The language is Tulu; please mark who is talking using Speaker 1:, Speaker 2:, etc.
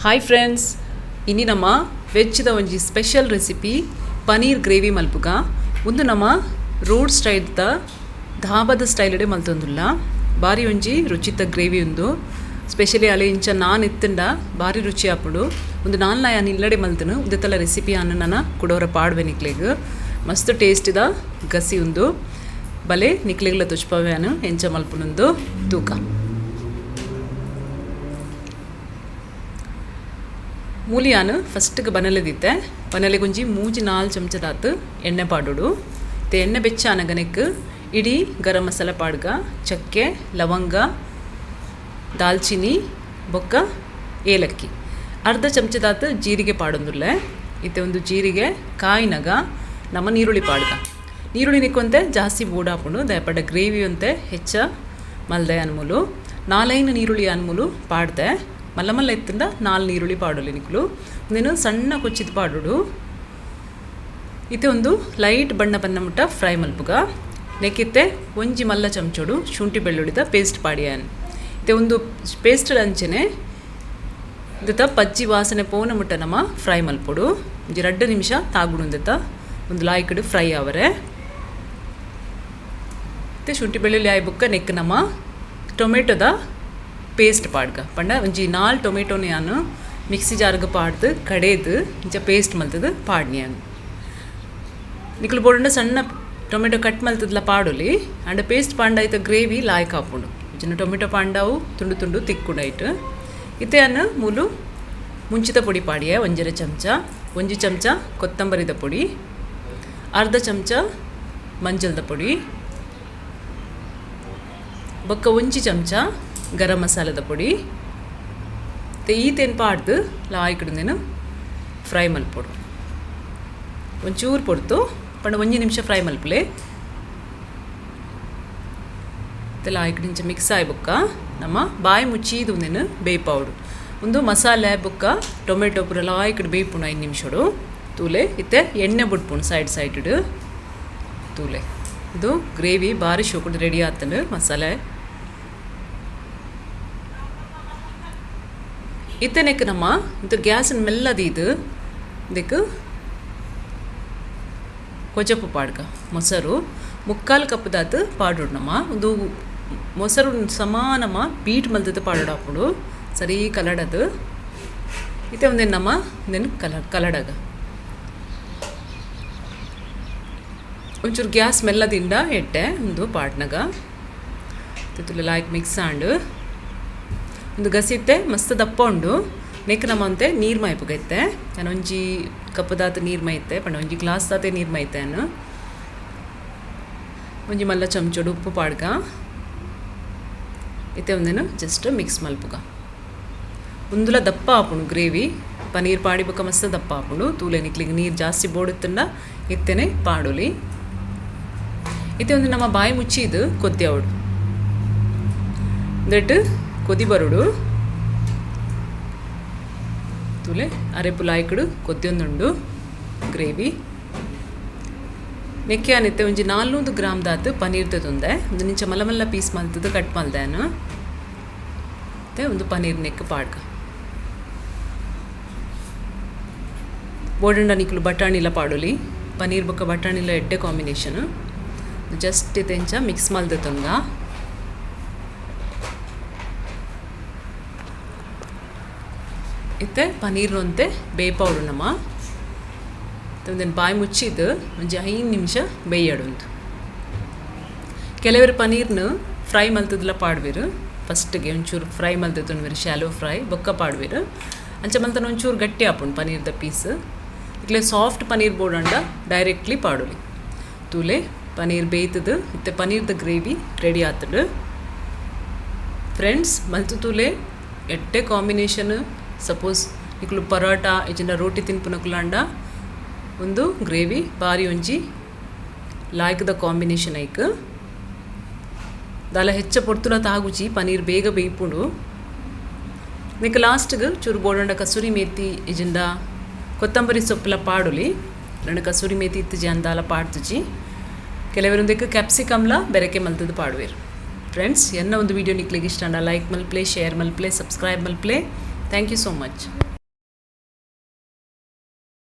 Speaker 1: ಹಾಯ್ ಫ್ರೆಂಡ್ಸ್, ಇನಿ ನಮ್ಮ ವೆಜ್ದ ಒಂಜಿ ಸ್ಪೆಷಲ್ ರೆಸಿಪಿ ಪನೀರ್ ಗ್ರೇವಿ ಮಲ್ಪುಗ. ಉಂದು ನಮ್ಮ ರೋಡ್ ಸ್ಟೈಲ್ದ ಧಾಬಾದ ಸ್ಟೈಲ್ ಮಲ್ತೊಂದುಲ್ಲ. ಬಾರಿ ಒಂಜಿ ರುಚಿತ ಗ್ರೇವಿ ಉಂದು. ಸ್ಪೆಷಲಿ ಅಲೆ ಇಂಚ ನಾನ್ ಇತ್ತಂಡ ಬಾರಿ ರುಚಿ ಆಪುಂಡು. ಉಂದು ನಾನ್ಲ ಯಾನ್ ಇಲ್ಲಡೆ ಮಲ್ತನು. ಉಂದೆತಲ ರೆಸಿಪಿ ಆನ್ ನನ ಕುಡೋರ ಪಾಡ್ವೆ ನಿಕ್ಲೆಗ್. ಮಸ್ತ್ ಟೇಸ್ಟಿದ ಗಸಿ ಉಂದು. ಬಲೆ ನಿಕ್ಲೆಗ್ಲ ತುಚ್ಪವ್ಯಾನು ಎಂಚ ಮಲ್ಪುನುಂದು ತೂಕ. ಮೂಲಿಯಾನು ಫಸ್ಟ್ಗೆ ಬನಲೆದಿತ್ತೆ. ಬನಲೆಗೊಂಜಿ ಮೂಜಿ ನಾಲ್ ಚಮಚದಾತ್ ಎಣ್ಣೆ ಪಾಡೋಡು. ಇತ್ತೆ ಎಣ್ಣೆ ಬೆಚ್ಚ ಆನಗನೆಕ್ ಇಡೀ ಗರಂ ಮಸಾಲ ಪಾಡ್ಗ, ಚಕ್ಕೆ, ಲವಂಗ, ದಾಲ್ಚಿನಿ ಬೊಕ್ಕ ಏಲಕ್ಕಿ, ಅರ್ಧ ಚಮಚದಾತ್ ಜೀರಿಗೆ ಪಾಡೊಂದುಲ್ಲೆ. ಇತ್ತೆ ಒಂದು ಜೀರಿಗೆ ಕಾಯಿನಗ ನಮ್ಮ ನೀರುಳ್ಳಿ ಪಾಡ್ಗ. ನೀರುಳ್ಳಿ ನಿಕ್ಕೊಂತೆ ಜಾಸ್ತಿ ಬೋಡಾಪುಂಡು, ದಯಪಡ ಗ್ರೇವಿ ಅಂತೆ ಹೆಚ್ಚ ಮಲ್ದೆ ಅನ್ಮೂಲು. ನಾಲೈನು ನೀರುಳ್ಳಿ ಅನ್ಮೂಲು ಪಾಡ್ದೆ. ಮಲ್ಲ ಮಲ್ಲ ಇತ್ತಂಡ ನಾಲ್ ನೀರುಳ್ಳಿ ಪಾಡೊಲಿ ನಿಕ್ಲು. ಉಂದೆನ್ ಸಣ್ಣ ಕೊಚ್ಚಿದ್ ಪಾಡೊಡು. ಇತ್ತೆ ಒಂದು ಲೈಟ್ ಬಣ್ಣ ಬಣ್ಣ ಮುಟ್ಟ ಫ್ರೈ ಮಲ್ಪುಗ. ನೆಕ್ಕಿತ್ತೆ ಒಂಜಿ ಮಲ್ಲ ಚಮಚೋಡು ಶುಂಠಿ ಬೆಳ್ಳುಳ್ಳಿದ ಪೇಸ್ಟ್ ಪಾಡಿಯಾನ್. ಇತ್ತೆ ಒಂದು ಪೇಸ್ಟ್ ಅಂಚನೆ ಇಂದೆತ ಪಜ್ಜಿ ವಾಸನೆ ಪೋನ ಮುಟ್ಟ ನಮ್ಮ ಫ್ರೈ ಮಲ್ಪೊಡು. ಒಂಜಿ 2 ನಿಮಿಷ ತಾಗುಡು ಇಂದೆತ ಒಂದು ಲಾಯ್ಕಡ್ ಫ್ರೈ ಆವರೆ. ಇತ್ತೆ ಶುಂಠಿ ಬೆಳ್ಳುಳ್ಳಿ ಆಯ್ ಬುಕ್ಕ ನೆಕ್ ನಮ್ಮ ಟೊಮೆಟೊದ ಪೇಸ್ಟ್ ಪಾಡ್ಗ. ಪಂಡ ಒಂಜಿ 4 ಟೊಮೆಟೊನ ಯಾನು ಮಿಕ್ಸಿ ಜಾರ್ಗ್ ಪಾಡ್ದು ಕಡೇದು ಇಂಚ ಪೇಸ್ಟ್ ಮಲ್ತದು ಪಾಡ್ನಿಯಾನು. ನಿಕುಲು ಬೋಡಂಡ ಸಣ್ಣ ಟೊಮೆಟೊ ಕಟ್ ಮಲ್ತದ್ಲ ಪಾಡೊಲಿ. ಅಂಡ ಪೇಸ್ಟ್ ಪಾಂಡ ಐತ ಗ್ರೇವಿ ಲಾಯ್ಕ್ ಆಪುಂಡು. ಇಂಚಿನ ಟೊಮೆಟೊ ಪಾಂಡವು ತುಂಡು ತುಂಡು ತಿಕ್ಕುಂಡು ಐಟ್. ಇತ್ತೆ ಅನ್ನು ಮೂಲು ಮುಂಚಿತ ಪೊಡಿ ಪಾಡಿಯ 1.5 ಚಮಚ, 1 ಚಮಚ ಕೊತ್ತಂಬರಿದ ಪೊಡಿ, ಅರ್ಧ ಚಮಚ ಮಂಜಲ್ದ ಪೊಡಿ, ಬೊಕ್ಕ 1 ಚಮಚ ಗರಂ ಮಸಾಲದ ಪೊಡಿ. ಇತ್ತೆ ಈ ತೇನ್ ಪಾಡ್ದು ಲಾಯ್ಕಡ್ನೇನು ಫ್ರೈ ಮಲ್ಪೊಡು. ಒಂಚೂರು ಪೊಡ್ತು ಪಂಡ 1 ನಿಮಿಷ ಫ್ರೈ ಮಲ್ಪುಲೆ. ಇತ್ತೆ ಲಾಯ್ಕಡ್ ಇಂಚ ಮಿಕ್ಸ್ ಆಯ್ ಬೊಕ್ಕ ನಮ್ಮ ಬಾಯಿ ಮುಚ್ಚೀದು ಒಂದೇನು ಬೇಯ್ಪಾವಡು. ಒಂದು ಮಸಾಲೆ ಬೊಕ್ಕ ಟೊಮೆಟೊ ಪೂರ ಲಾಯ್ಕಡ್ ಬೇಯ್ಪುಂಡು 5 ನಿಮಿಷಡು. ತೂಲೆ ಇತ್ತೆ ಎಣ್ಣೆ ಬುಡ್ಪುಂಡು ಸೈಡ್ ಸೈಡ್ ತೂಲೆ. ಇದು ಗ್ರೇವಿ ಬಾರಿ ಶೋಕುಡು ರೆಡಿ ಆತಂಡು ಮಸಾಲೆ. ಇತ್ತನೆಕ್ ನಮ್ಮ ಇದು ಗ್ಯಾಸ್ ಮೆಲ್ಲದೀದು ಇದಕ್ಕೆ ಕೊಜಪು ಪಾಡ್ಗ. ಮೊಸರು 3/4 ಕಪ್ ದಾತು ಪಾಡೋಡು ನಮ್ಮ. ಒಂದು ಮೊಸರು ಸಮಾನಮ ಬೀಟ್ ಮಲ್ತದ ಪಾಡೋಡು ಹಾಪುಂಡು ಸರಿ ಕಲಡದು. ಇತ್ತೆ ಒಂದೇನು ನಮ್ಮ ಒಂದೇನು ಕಲಡಗ ಒಂಚೂರು ಗ್ಯಾಸ್ ಮೆಲ್ಲದಿಂದ ಎಟ್ಟೆ ಒಂದು ಪಾಡ್ನಗ. ತುಲೆ ಲಾಯ್ಕ್ ಮಿಕ್ಸ್ ಆಂಡು ಒಂದು ಗಸಿತ್ತೆ ಮಸ್ತ್ ದಪ್ಪ ಉಂಡು. ನೆಕ್ ನಮ್ಮಂತೆ ನೀರು ಮೈಪುಗೈತೆ. ನಾನು ಒಂಜಿ ಕಪ್ಪದಾತ ನೀರು ಮೈತೆ ಪಂಡ ಒಂಜಿ ಗ್ಲಾಸ್ ದಾತೆ ನೀರು ಮೈತೆ. ನಾನು ಒಂಜಿ ಮಲ್ಲ ಚಮಚೋಡು ಉಪ್ಪು ಪಾಡ್ಗ. ಇತ್ತೆ ಒಂದೇನು ಜಸ್ಟ್ ಮಿಕ್ಸ್ ಮಲ್ಪುಗ. ಉಂದುಲ ದಪ್ಪ ಆಪುಂಡು ಗ್ರೇವಿ. ಪನೀರ್ ಪಾಡಿ ಬೊಕ್ಕ ಮಸ್ತ್ ದಪ್ಪ ಆಪುಂಡು. ತೂಲೆ ನಿಕ್ಲಿಗೆ ನೀರು ಜಾಸ್ತಿ ಬೋಡುತ್ತಂಡ ಇತ್ತೆನೆ ಪಾಡೊಲಿ. ಇತ್ತೆ ಒಂದು ನಮ್ಮ ಬಾಯಿ ಮುಚ್ಚಿದು ಕೊದ್ದಿ ಅವಡು that ಕೊದಿ ಬರುಡು. ತೂಲೆ ಅರೆಪು ಲಾಯ್ಕಡು ಕೊದ್ದಿಯೊಂದುಂಡು ಗ್ರೇವಿ. ನೆಕ್ಕೆ ಆನಿತ್ತೆ ಒಂಜಿ 400 ಗ್ರಾಮ್ ದಾತು ಪನೀರ್ ತುಂದೆ. ಒಂದು ನಿಂಚ ಮಲ್ಲ ಮಲ್ಲ ಪೀಸ್ ಮಲ್ತದು ಕಟ್ ಮಲ್ದೇನು. ಮತ್ತೆ ಒಂದು ಪನೀರ್ ನೆಕ್ ಪಾಡ್ಗ. ಬೋಡಂಡ ನಿಕ್ಲು ಬಟಾಣಿಲ ಪಾಡೊಲಿ. ಪನೀರ್ ಬೊಕ್ಕ ಬಟಾಣಿಲ ಎಡ್ಡೆ ಕಾಂಬಿನೇಷನ್. ಜಸ್ಟ್ ಇತೆಂಚ ಮಿಕ್ಸ್ ಮಲ್ದ ತುಂಗ. ಇತ್ತೆ ಪನೀರ್ನೊಂತೆ ಬೇಯ್ಪಾವಡು ನಮ್ಮ. ಒಂದೆನ್ ಬಾಯಿ ಮುಚ್ಚಿದ್ದು ಒಂಜಿ 5 ನಿಮಿಷ ಬೇಯಡುಂದು. ಕೆಲವರು ಪನೀರ್ನ ಫ್ರೈ ಮಲ್ತದಲ ಪಾಡ್ವೆರು. ಫಸ್ಟ್ಗೆ ಒಂಚೂರು ಫ್ರೈ ಮಲ್ತದುನ್ವೆರು, ಶಾಲೋ ಫ್ರೈ ಬೊಕ್ಕ ಪಾಡ್ವೆರು. ಅಂಚ ಮಲ್ತನ ಒಂಚೂರು ಗಟ್ಟಿ ಆಪುಂಡು ಪನೀರ್ದ ಪೀಸ್. ಇಕ್ಲೆ ಸಾಫ್ಟ್ ಪನೀರ್ ಬೋಡಂಡ ಡೈರೆಕ್ಟ್ಲಿ ಪಾಡೊಲಿ. ತೂಲೆ ಪನೀರ್ ಬೇಯ್ತದು. ಇತ್ತೆ ಪನೀರ್ದ ಗ್ರೇವಿ ರೆಡಿ ಆತುಂಡು. ಫ್ರೆಂಡ್ಸ್ ಮಲ್ತು ತೂಲೆ ಎಡ್ಡೆ ಕಾಂಬಿನೇಷನ್. ಸಪೋಸ್ ನಿಕುಲು ಪರೋಟ ಇಜ್ಜಿಂಡ ರೋಟಿ ತಿನ್ಪುನಕುಲಾಂಡ ಒಂದು ಗ್ರೇವಿ ಬಾರಿ ಒಂಜಿ ಲಾಯ್ಕದ ಕಾಂಬಿನೇಷನ್ ಐಕ್. ದಾಲ ಹೆಚ್ಚ ಪೊರ್ತುಲ ತಾಗುಜಿ ಪನೀರ್ ಬೇಗ ಬೇಯ್ಪುಂಡು. ನಿಕ್ ಲಾಸ್ಟ್ಗೆ ಚೂರು ಬೋಡಂಡ ಕಸೂರಿ ಮೇತಿ ಇಜ್ಜಿಂಡ ಕೊತ್ತಂಬರಿ ಸೊಪ್ಪುಲ ಪಾಡೊಲಿ. ನನ್ನ ಕಸೂರಿ ಮೇತಿ ಇತ್ತುಜಿ ಅಂದಾಲ ಪಾಡ್ತುಜಿ. ಕೆಲವರೊಂದಕ್ಕೆ ಕ್ಯಾಪ್ಸಿಕಮ್ಲ ಬೆರಕೆ ಮಲ್ತದು ಪಾಡುವೆರು. ಫ್ರೆಂಡ್ಸ್ ಎನ್ನ ಒಂದು ವಿಡಿಯೋ ನಿಕ್ಲೆಗ್ ಇಷ್ಟ ಲೈಕ್ ಮಲ್ಪ್ಲೆ, ಶೇರ್ ಮಲ್ಪ್ಲೆ, ಸಬ್ಸ್ಕ್ರೈಬ್ ಮಲ್ಪ್ಲೆ. Thank you so much.